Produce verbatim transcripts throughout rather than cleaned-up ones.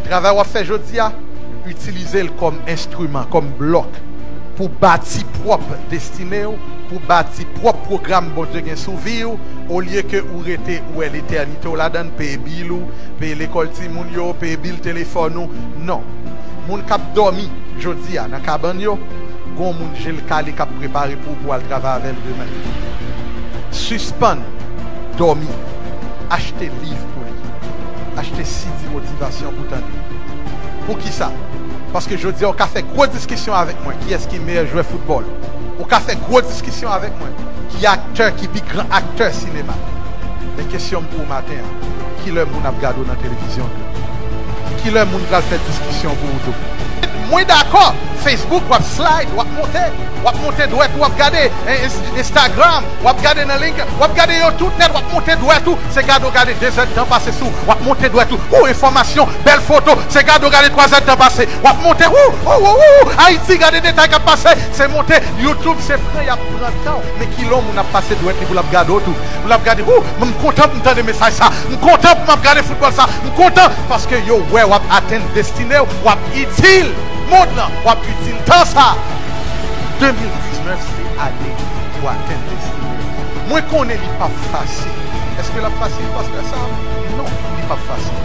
Travay w ap fè jodi a, itilize l kòm enstriman, kòm blòk pou bati pwòp destine w, pou bati pwòp pwogram Bondye gen sou vi w, olye ke ou rete ou wè letènite w ladan l, peye bil ou, peye lekòl timoun yo, peye bil telefòn ou. Non. Moun k ap dòmi jodi a nan kabann yo, gon moun je l kale k ap prepare pou ou pou al travay avè l demen. Sispann dòmi. Achte liv pou li. Achte C D motivasyon pou tande. Poukisa? Paske jodi a, ou ka fè gwo diskisyon avèk mwen, kiyès ki meyè jwè foutbòl. Ou ka fè gwo diskisyon avèk mwen, ki aktè ki pi gran aktè sinema. Men kesyon m pou ou maten an, kilè moun ap gade w nan televizyon tou? Kilè moun pral fè diskisyon pou ou tou? Mwen dakò, Facebook, w ap slide, w ap monte, w ap monte dwèt, w ap gade eh, Ins- Instagram, w ap gade nan LinkedIn, w ap gade yo tout nèt, w ap monte dwèt ou, se gade w gade de zèdtan pase sou, w ap monte dwèt ou, ou enfòmasyon, bèl foto, se gade w gade twa zèdtan pase, w ap monte, ou, ou, ou, ou, Ayiti, gade detay k ap pase, se monte, YouTube, se pran, y ap pran tan w, men kilè moun ap pase dwèt li pou l ap gade w tou, pou l ap gade, ou, m kontan pou m tande mesaj sa, m kontan pou m ap gade foutbòl sa, m kontan, paske yo wè w ap atenn destine w, w ap itil mond lan, w ap itil tan sa. De mil diznèf se ane pou atenn destine. Mwen konnen li p ap fasil. Èske l ap fasil, pastè Sam? Non, li p ap fasil.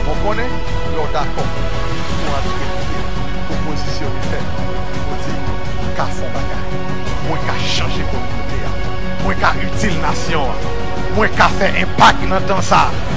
Mwen konnen, lè w dakò pou antre pye, pou pozisyone tèt, pou di, "M ka fè yon bagay. Mwen ka chanje kominote a. Mwen ka itil nasyon an. Mwen ka fè enpak nan tan sa a."